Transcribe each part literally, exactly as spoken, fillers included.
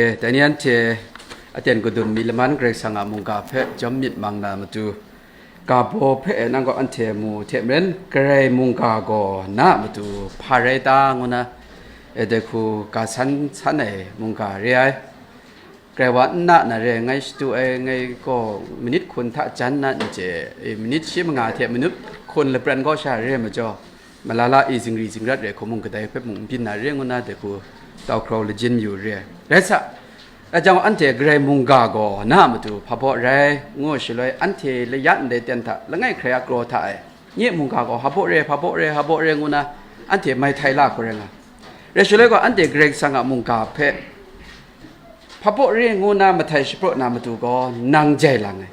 E, dai ni anhte aten kadun mi laman Karai Kasang a mungga hpe jawm myit mang na matu, ga baw hpe nang gaw anhte mu hte maren, Karai mungga gaw na a matu hpa rai ta ngu na, e, dai hku ga san san ai mungga re ai. Karai wa nna na re, ngai shadu ai, ngai gaw minit hkun hta jan na n chye, e, minit shi manga hte minit hkun lapran kaw sha re ai majaw, malala e zingri zingrat re hku mung kadai hpe mung n byin na re ngu na, dai hku tau hkrau lajin mayu re ai. Rai sa, a jang anhte Karai mungga gaw na a matu hpa baw rai, ngu shaloi anhte laya ndai ten hta langai hkrai a kraw hta e, nye mungga gaw hpa baw re, hpa baw re, hpa baw re ngu na, anhte mai htai la hku rai nga. Rai shaloi gaw, anhte Karai Kasang a mungga hpe hpa baw re ngu na mahtai shapraw na matu gaw, nang jai lang ai,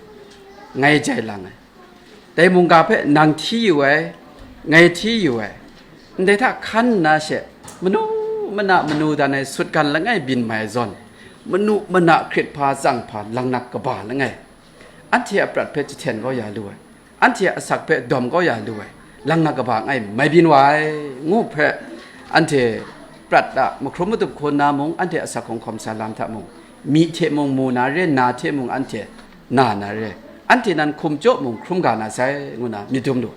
ngai jai lang ai. Dai mungga hpe nang hti yu ai, ngai hti yu ai. Ndai hta hkan nna she, manu mana manu dan ai sutgan langai byin mai ai zawn, manu mana hkrit hpa tsang hpa langnak kaba langai, anhte a prat hpe jahten kau ya lu ai, anhte a asak hpe dawm kau ya lu ai, langnak kaba langai mai byin wa ai, ngu hpe, anhte prat a mahkrum matup hku na mung, anhte asak hkawm hkawm sa lam hta mung, mi hte mung mu na re, na hte mung anhte na na re, anhte nan hkum jaw mung hkrum ga na sai, ngu na myit dum lu.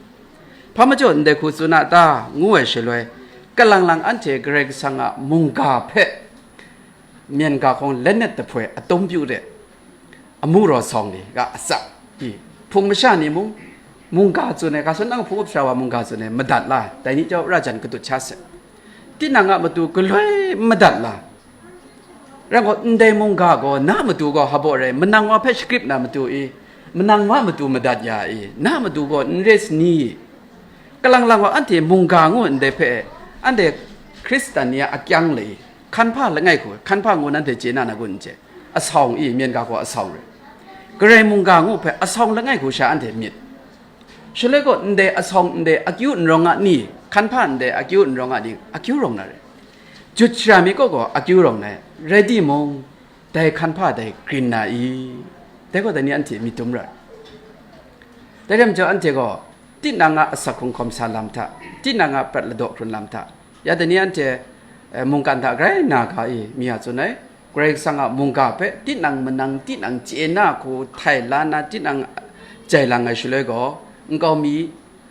Hpa majaw ndai hku tsun a ta, ngu ai shaloi, kalang lang anhte Karai Kasang a mungga hpe myen ga hkawng lanat dahpoi atum pyu de, amu raw sawng ni ga atsam, i, hpung masha ni mung, mungga tsun ai, ga sawn nang hpung up sara wa mungga tsun ai, madat la, dai ni jau ra jan kadut sha se. Tinang a matu galoi madat la, rai gaw, ndai mungga gaw na matu gaw hpa baw rai, manang wa hpe shakrip na matu i, manang wa matu madat ya i, na matu gaw n re sani? Kalang lang wa anhte mungga ngu ndai hpe, anhte Hkristan ni a akyang le i, hkan hpa langai hku, hkan hpa ngu nanhte chye na na gun n chye? Asawng i, myen ga gaw asawng rai. Karai mungga ngu hpe asawng langai hku sha anhte myit. Shaloi gaw, ndai asawng ndai akyu n rawng a ni, hkan hpa ndai akyu n rawng a ni, akyu rawng na rai. Jut shara mi kaw gaw akyu rawng na rai, rai timung, dai hkan hpa dai grin na i? Dai gaw dai ni anhte myit dum rai. Dai rai majaw anhte gaw, tinang a asak hkungkawm sa lam hta, tinang a prat ladaw hkrun lam hta, ya dai ni anhte, eh, mungkan hta grai na ga i, mi a tsun ai, Karai Kasang a mungga hpe tinang manang, tinang chye na hku htai la na, tinang jai lang ai shaloi gaw, nkau mi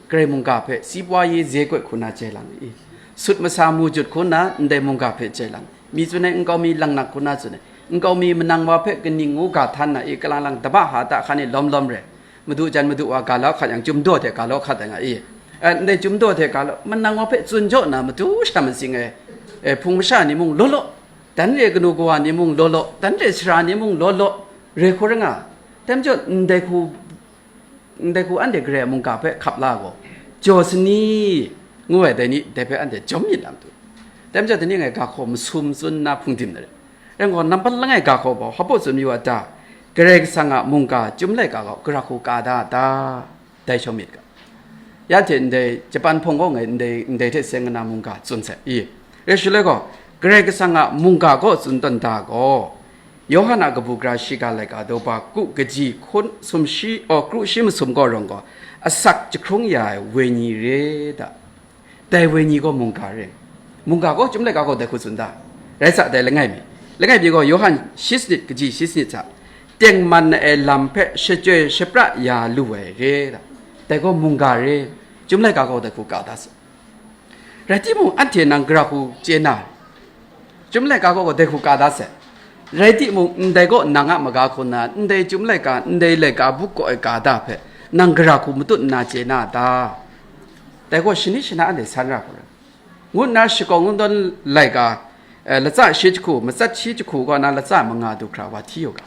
Karai mungga hpe si pwa ye ze koi hku na jai lang i, sut masa mu jut hku na ndai mungga hpe jai lang, mi tsun ai nkau mi langnak hku na tsun ai, nkau mi manang wa hpe kaning ngu ga htan na i, kalang lang daba ha ta hkan e lawm lawm re, madu jan madu wa ga lau hkat yang, chyum daw hte ga lau hkat ai nga i, eh, ndai chyum daw hte ga lau, manang wa hpe tsun jaw na matu sha matsing ai, eh, hpung masha ni mung law law, dan re kanu kawa ni mung law law, dan re sara ni mung law law, re hku rai nga. Dai majaw, ndai hku, ndai hku anhte Karai a mungga hpe hkap la gaw, jaw sani, ngu ai dai ni, dai hpe anhte jawm myit na matu. Dai majaw, dai ni ngai ga hkaw masum tsun nna hpung dim na re. Rai gaw, nampat langai ga hkaw gaw, hpa baw tsun mayu a ta? Karai Kasang a mungga Chyum laika gaw gara hku ka da a ta? Dai shawng myit ga. Ya hte ndai Japan hpawng gaw ngai ndai, ndai hte seng nna mungga tsun sai i. Rai shaloi gaw, Karai Kasang a mungga gaw tsun tawn da gaw, Yawhan a kabu gara shiga laika daw ba kru kaji hkun sumshi, aw, kru shi masum gaw rawng gaw, asak jahkrung ya ai wenyi re da. Dai wenyi gaw mungga re. Mungga gaw Chyum laika gaw dai hku tsun da. Rai sa, dai langai mi. Langai mi gaw Yawhan shi sanit kaji shi sanit hta, tengman ai lam hpe shachyoi shapra ya lu ai re da. Dai gaw mungga re. Chyum laika gaw dai hku ka da sa. Rai timung, anhte nang gara hku chye na, Chyum laika gaw dai hku ka da sai. Rai timung, ndai gaw nang a maga hku nna, ndai Chyum laika, ndai laika buk kaw ai ka da hpe, nang gara hku matut nna chye na a ta? Dai gaw shani shana anhte san ra hku rai, ngu nna shakawn kungdawn laika, eh, latsa shi jahku, matsat shi jahku kaw na latsa manga du hkra wa hti yu ga.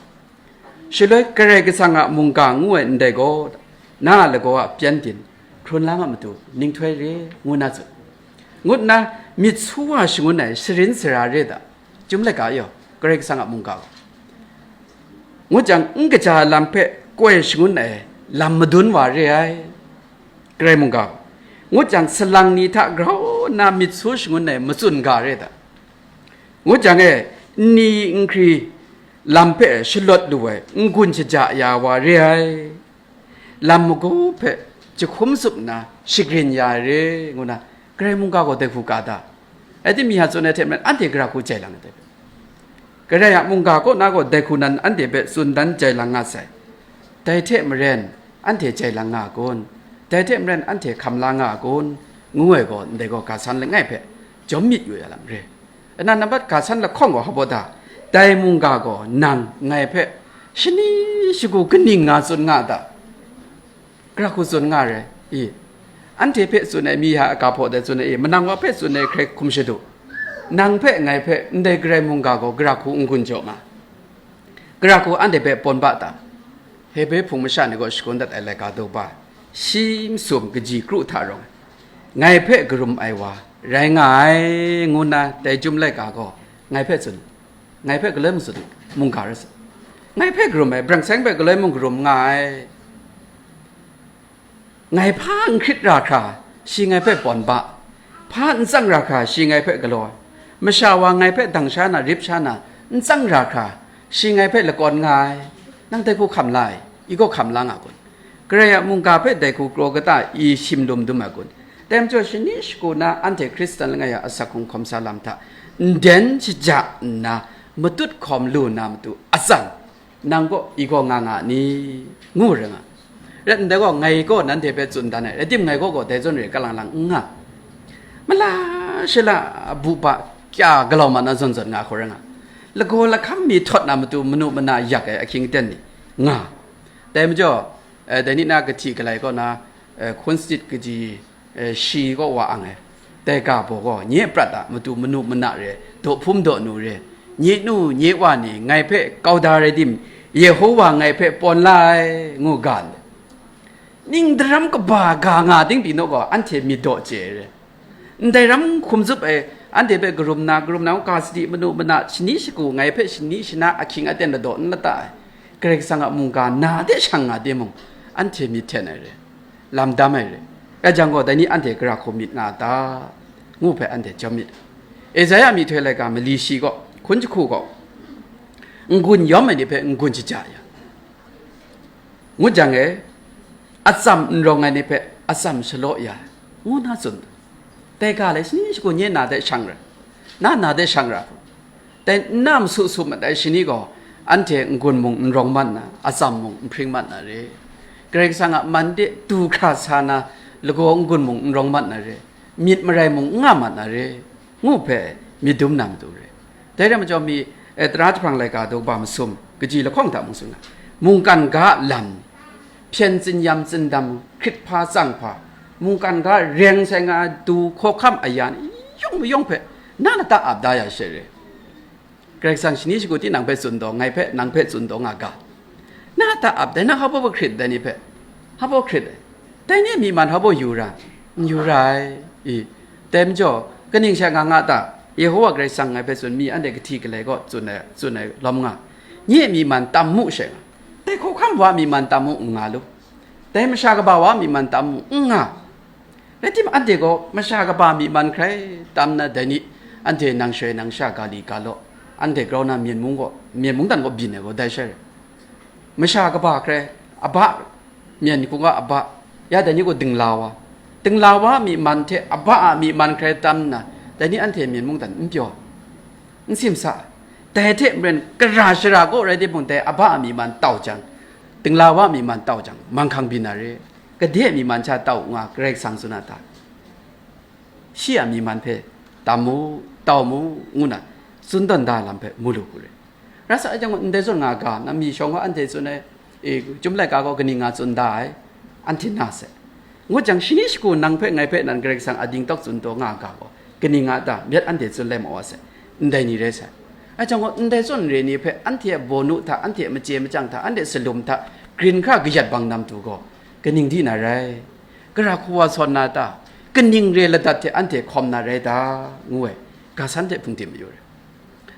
Shaloi Karai Kasang a mungga ngu ai ndai gaw, na a lagaw a pyengdin, hkrun lam a matu ninghtoi re, ngu na tsun. Ngut nna, myit su wa shangun ai sharin sara re da, Chyum laika yaw, Karai Kasang a mungga gaw. Ngut jang, n kaja lam hpe koi shangun ai lam madun wa re ai, Karai mungga gaw. Ngut jang, salang ni hta grau nna myit su shangun ai matsun ga re da. Ngut jang e, nni nhkri lam hpe shalawt lu ai n-gun shaja ya wa re ai, lam magu hpe jahkum tsup nna shagrin ya ai re, ngu na Karai mungga gaw dai hku ka da. Rai timung, mi a tsun ai hte maren, anhte gara hku jai lang ai dai hpe, Karai a mungga kaw na gaw dai hku nan anhte hpe tsun dan jai lang nga sai. Dai hte maren, anhte jai lang nga a kun? Dai hte maren, anhte hkam la nga a kun? Ngu ai gaw, ndai gaw ga san langai hpe jawm myit yu ya lam re. Nnan nambat ga san lahkawng gaw hpa baw da, dai mungga gaw nang ngai hpe shani shagu kaning nga tsun nga a ta? Gara hku tsun nga re i? Anhte hpe tsun ai, mi ha a ga hpaw dai tsun ai i? Manang wa hpe tsun ai hkrai hkum shadu. Nang hpe ngai hpe ndai Karai mungga gaw gara hku n-gun jaw ma? Gara hku anhte hpe pawn ba ta? Hebre hpung masha ni gaw shagun dat ai laika daw ba, shi masum kaji kru hta rawng, ngai hpe karum ai wa rai nga ai, ngu nna dai Chyum laika gaw ngai hpe tsun, ngai hpe galoi mung tsun, mungga rai sa. Ngai hpe karum ai, brang seng hpe galoi mung karum nga ai. Ngai hpa n hkrit ra hkra, shi ngai hpe pawn ba, hpa n tsang ra hkra, shi ngai hpe galaw ai. Masha wa ngai hpe dang sha na, rip sha na, n tsang ra hkra, shi ngai hpe lakawn nga ai. Nang dai hku hkam la ai, i gaw hkam la nga kun? Karai a mungga hpe dai hku kraw kata i shim dum dum ai kun? Dai majaw shani shagu na anhte Hkristan langai a asak hkrung hkawm sa lam hta nden shaja nna matut hkawm lu na matu atsam, nang gaw i gaw nga nga ni? Ngu rai nga. Rai ndai gaw, ngai gaw nanhte hpe tsun dan ai, rai tim, ngai gaw gaw dai zawn re kalang lang n nga. Mala shala bu ba kya galau ma na zawn zawn nga hku rai nga. Lagaw lahkam mi htawt na matu manu mana yak ai ahkying aten ni nga. Dai majaw, eh, dai ni na kahti galai kaw na, eh, hkun sanit kaji, eh, shi kaw wa ang ai. Dai ga baw gaw, nye prat a matu manu mana re, daw hpum daw nu re, nye nu nye wa ni ngai hpe kau da rai tim, Yehowa ngai hpe pawn la ai, ngu ga ndai. Ning daram kaba ga nga ting pyi naw gaw, anhte myit daw chye ai re. Ndai ram hkum zup ai, anhte hpe karum na, karum na, ga sadi manu mana, shani shagu, ngai hpe shani shana ahkying aten ladaw n lata ai, Karai Kasang a mungga na de shang nga timung, anhte myit hten ai re, lam dam ai re. Rai jang gaw, dai ni anhte gara hku myit nga a ta? Ngu hpe anhte jawm myit. Esaia myihtoi laika mali shi gaw, hkun jahku gaw, n-gun yawm ai ni hpe n-gun shaja ya, ngut jang e, atsam n rawng ai ni hpe atsam shalaw ya, ngu na tsun. Dai ga lai shani shagu nye na de shang ra, na na de shang ra, dai n na masu su mat ai shani gaw, anhte n-gun mung n rawng mat na, atsam mung n hpring mat na re. Karai Kasang a man de du hkra sa na, lagaw n-gun mung n rawng mat na re, myit marai mung n nga mat na re, ngu hpe myit dum na matu re. Dai rai majaw mi, eh, tara jahprang laika daw ba masum kaji lahkawng hta mung tsun nga, mungkan ga a lam, hpyen tsin-yam tsindam, hkrit hpa tsang hpa, mungkan ga reng sai nga ai du hkawhkam aya ni yung mayawng hpe na lata ap da ya she re. Karai Kasang shani shagu tinang hpe tsun taw, ngai hpe nang hpe tsun taw nga ga, na lata ap dai, nang hpa baw hkrit dai ni hpe, hpa baw hkrit ai, dai ni a myi man hpa baw yu ra, n yu ra ai i? Dai majaw, kaning sha nga nga ta? Yehowa Karai Kasang ngai hpe tsun, mi anhte kahti galai kaw tsun ai, tsun ai lawm nga, nye a myi man tam mu she nga, dai hkawhkam wa a myi man tam mu n nga lu, dai masha kaba wa a myi man tam mu n nga. Rai tim, anhte gaw masha kaba a myi man hkrai tam na, dai ni anhte nang shoi nang sha ga li ga law, anhte grau na myen mung gaw, myen mungdan gaw byin ai gaw dai shai rai. Masha kaba hkrai, aba, myen hku ga aba, ya dai ni gaw dingla wa, dingla wa a myi man hte aba a myi man hkrai tam nna, dai ni anhte myen mungdan n pyaw, n simsa. Dai hte maren, gara shara kaw rai timung, dai aba a myi man tau jang, dingla wa a myi man tau jang, manghkang byin na re. Gade a myi man sha tau nga Karai Kasang tsun a ta? Shi a myi man hpe tam mu, tau mu, ngu na tsun tawn da lam hpe mu lu hku re. Rai sa ai jang gaw, ndai zawn nga ga, na mi shawng gaw anhte tsun ai, e, Chyum laika gaw kaning nga tsun da ai, anhte na sai. Ngut jang, shani shagu nang hpe ngai hpe nan Karai Kasang a dingtawk tsun taw nga ga gaw, kaning nga ta, myit anhte tsun lai ma wa sai, ndai ni rai sai. Ai jang gaw, ndai zawn re ni hpe anhte a bawnu hta, anhte a machye machyang hta, anhte a salum hta grin hkra kayat bang na matu gaw, kaning di na rai? Gara hku wa sawn na ta? Kaning re ladat hte anhte hkawm na rai ta? Ngu ai, ga san hte hpungdim mayu ai.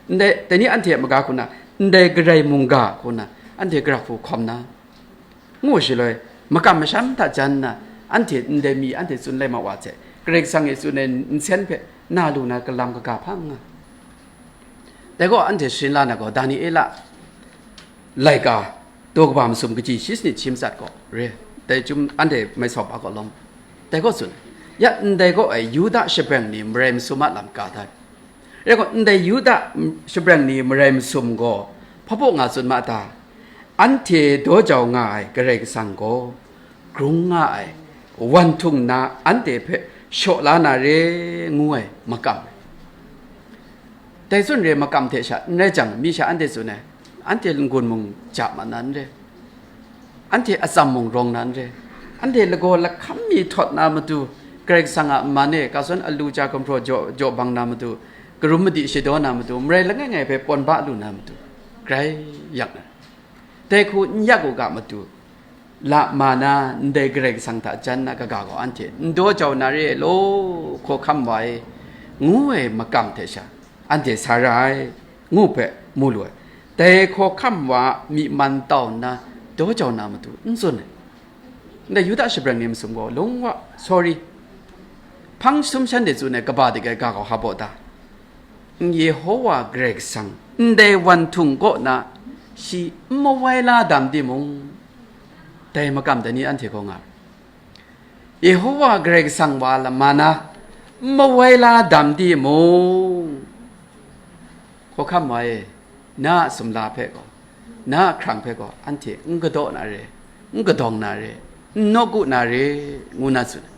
Ndai, dai ni anhte a maga hku na, ndai Karai mungga hku na, anhte gara hku hkawm na? Ngu shaloi, makam masham hta jan nna, anhte ndai mi anhte tsun lai ma wa hte, Karai Kasang e tsun ai nsen hpe na lu na, kalam kaga hpa n nga. Dai gaw, anhte sharin la na gaw, Daniela laika, daw kaba masum kaji shi sanit shi matsat gaw re, dai Chyum anhte mai sawp a gaw lawm, dai gaw tsun ai. Ya ndai gaw e, Yuda shabreng ni marai masum a lam ka da ai. Rai gaw, ndai Yuda shabreng ni marai masum gaw hpa baw nga tsun ma ta? Anhte daw jau nga ai Karai Kasang gaw, grung nga ai, wan htung nna anhte hpe shaw la na re, ngu ai makam. Dai tsun re makam hte sha n rai jang, mi sha anhte tsun ai, anhte n-gun mung ja ma na n re, anhte atsam mung rawng na n re, anhte lagaw lahkam mi htawt na matu, Karai Kasang a man e, ka zawn alu ja gumhpraw jaw, jaw bang na matu, karum madi shadaw na matu, marai langai ngai hpe pawn ba lu na matu, grai yak na. Dai hku n yak u ga matu, la ma na, ndai Karai Kasang hta jan na kaga gaw anhte n daw jau na re ai law, hkawhkam wa e, ngu ai makam hte sha, anhte sa ra ai, ngu hpe mu lu ai. Dai hkawhkam wa a myi man tau nna daw jau na matu n tsun ai. Ndai Yuda shabreng ni masum gaw lung wa, sorry, hpang jahtum shanhte tsun ai kaba dik ai ga gaw hpa baw ta? Yehowa Karai Kasang ndai wan htung kaw na shi n mawai la dam timung, dai makam dai ni anhte gaw nga ai. Yehowa Karai Kasang wa lama na n mawai la dam timung, hkawhkam wa e, na a sumla hpe gaw, na a hkrang hpe gaw anhte n kadaw na re, n kadawng na re, n nawku na re, ngu na tsun ai.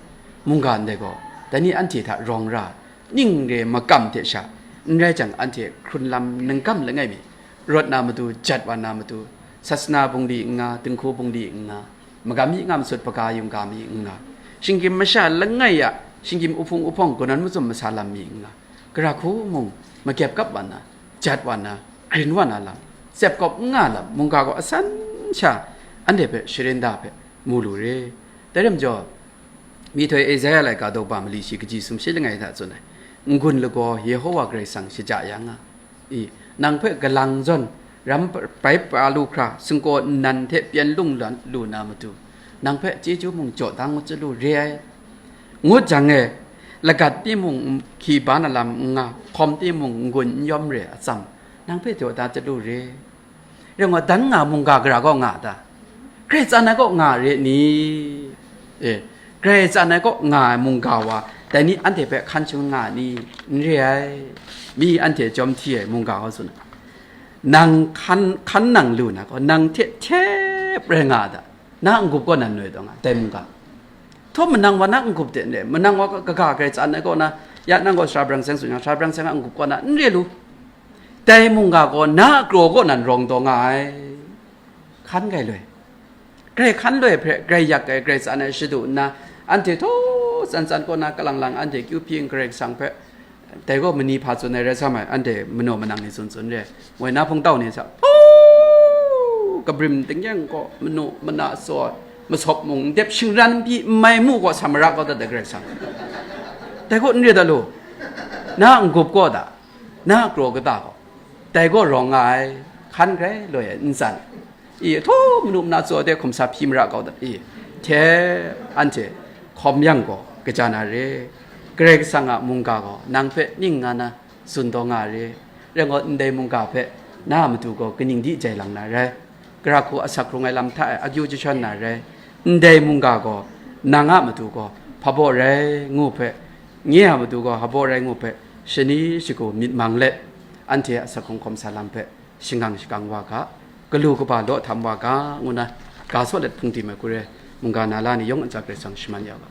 Mungga ndai gaw dai ni anhte hta rawng ra, ning re makam hte sha, n rai jang anhte hkrun lam ningkam langai mi, rawt na matu, jat wa na matu, sasana bungli n nga, dinghku bungli n nga, magam myi nga masut, hpaga yungga myi n nga, shinggyim masha langai a shinggyim uhpung uhpawng, ganawn mazum masa lam myi n nga, gara hku mung makyep kap wa na, jat wa na, grin wa na lam, tsep kawp n nga lam, mungga gaw asan sha anhte hpe sharin da hpe mu lu re. Dai rai majaw, myihtoi Esaia laika daw ba mali shi kaji sumshi langai hta tsun ai, n-gun lagaw Yehowa Karai Kasang shaja ya nga i, nang hpe galang zawn ram bai pa lu hkra, singkaw nnan hte pyen lung lu na matu, nang hpe chyeju mung jaw da ngut chyalu re ai, ngut jang e, lagat timung hkyi ban alam n nga, hkawm timung n-gun n yawm re atsam, nang hpe jaw da chyalu re. Rai nme, dan nga mungga gara kaw nga ta? Karai tsan ai kaw nga re ni? E, Karai tsan ai kaw nga ai mungga wa, dai ni anhte hpe hkan shangun nga ai ni? N re ai. Mi anhte chyawm hti ai mungga wa tsun ai, nang hkan, hkan nang lu na gaw, nang hte hte rai nga a ta? Na n-gup kaw nan noi taw nga, dai mungga. Htaw manang wa na n-gup de n re, manang wa kaga Karai tsan ai kaw na, ya nang gaw sara brang seng tsun yang, sara brang seng a n-gup kaw na n re lu. Dai mungga gaw na a kraw kaw nan rawng taw nga ai. Hkan grai loi. Grai hkan loi hpe, grai yak ai, grai tsan ai shadu nna, anhte htaw tsan tsan kaw na, kalang lang anhte kyu hpyi n Karai Kasang hpe, dai gaw mani hpa tsun ai rai sa mai, anhte manaw manang ni tsun tsun re, woi na hpungtau ni sa, hpaw, kabrim tingnyeng kaw, manu mana tsaw, masawp mung n dep, shingran pyi n mai mu kaw, sa mara kau dat ai Karai Kasang. Dai gaw n re dat lu, na a n-gup kaw da, na a kraw kata gaw, dai gaw rawng nga ai, hkan grai loi ai, n tsan. I, htaw manu mana tsaw de hkum sa hpyi mara kau dat i, hte anhte hkawm yang gaw kaja na re. Karai Kasang a mungga gaw nang hpe ning nga na tsun taw nga re. Rai nme, ndai mungga hpe na a matu gaw kaning di jai lang na rai? Gara hku asak hkrung ai lam hta e akyu jashawn na rai? Ndai mungga gaw nang a matu gaw hpa baw rai ngu hpe, nye a matu gaw hpa baw rai ngu hpe, shani shagu myit mang let, anhte a asak hkrung hkawm sa lam hpe shangang shakang wa ga, galu kaba law htam wa ga, ngu na ga saw let hpung tim ai hku re, mungga na la ni yawng a ntsa Karai Kasang shaman ya ga.